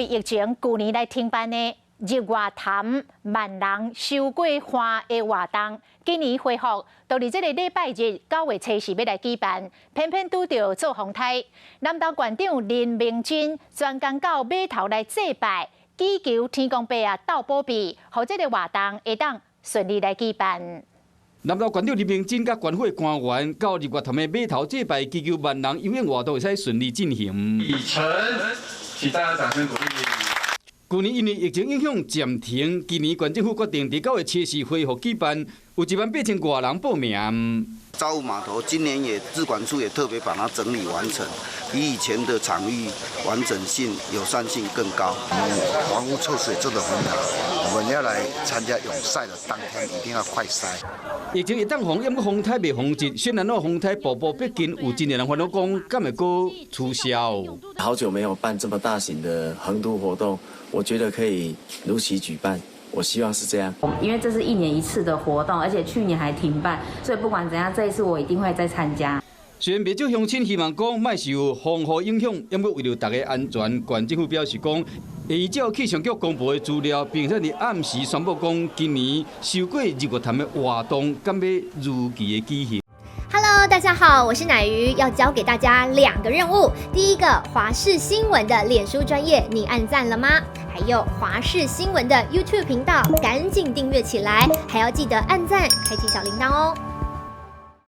為疫情舊年來停辦的日月潭萬人收過花的活動，今年恢復，就佇這个禮拜日9月初四欲來舉辦，偏偏拄著做風颱。南投縣長林明珍專工到碼頭來祭拜，祈求天公伯啊鬥保庇，予這个活動會當順利來舉辦。南投縣長林明珍佮縣府官員到日月潭的碼頭祭拜，祈求萬人遊泳活動會使順利進行。已成，請大家掌聲鼓勵。舊年因為疫情影響暫停，今年縣政府決定佇9月初四恢復舉辦，有1萬8千外人報名。造物碼頭今年也自管處也特別把它整理完成，比以前的場域完整性、友善性更高。防護措施也做得很好，我們要來參加泳賽的當天一定要快篩。疫情會當防，毋過風颱袂防疾，雖然講風颱步步逼近，有真濟人煩惱講，敢會閣取消？好久沒有辦這麼大型的橫渡活動，我覺得可以如期舉辦。我希望是這樣，因為這是一年一次的活動，而且去年還停辦，所以不管怎樣，這一次我一定會再參加。雖然袂少鄉親希望講莫受風雨影響，毋過為著大家安全，縣政府表示講，會依照氣象局公布的資料，並且佇暗時宣布講，今年收過日月潭的活動，敢欲如期的舉行。 Hello，大家好，我是乃瑜，要交給大家兩個任務。第一個，華視新聞的臉書專頁，你按讚了嗎？還有華視新聞的 YouTube 頻道，趕緊訂閱起來，還要記得按讚，開啟小鈴鐺哦。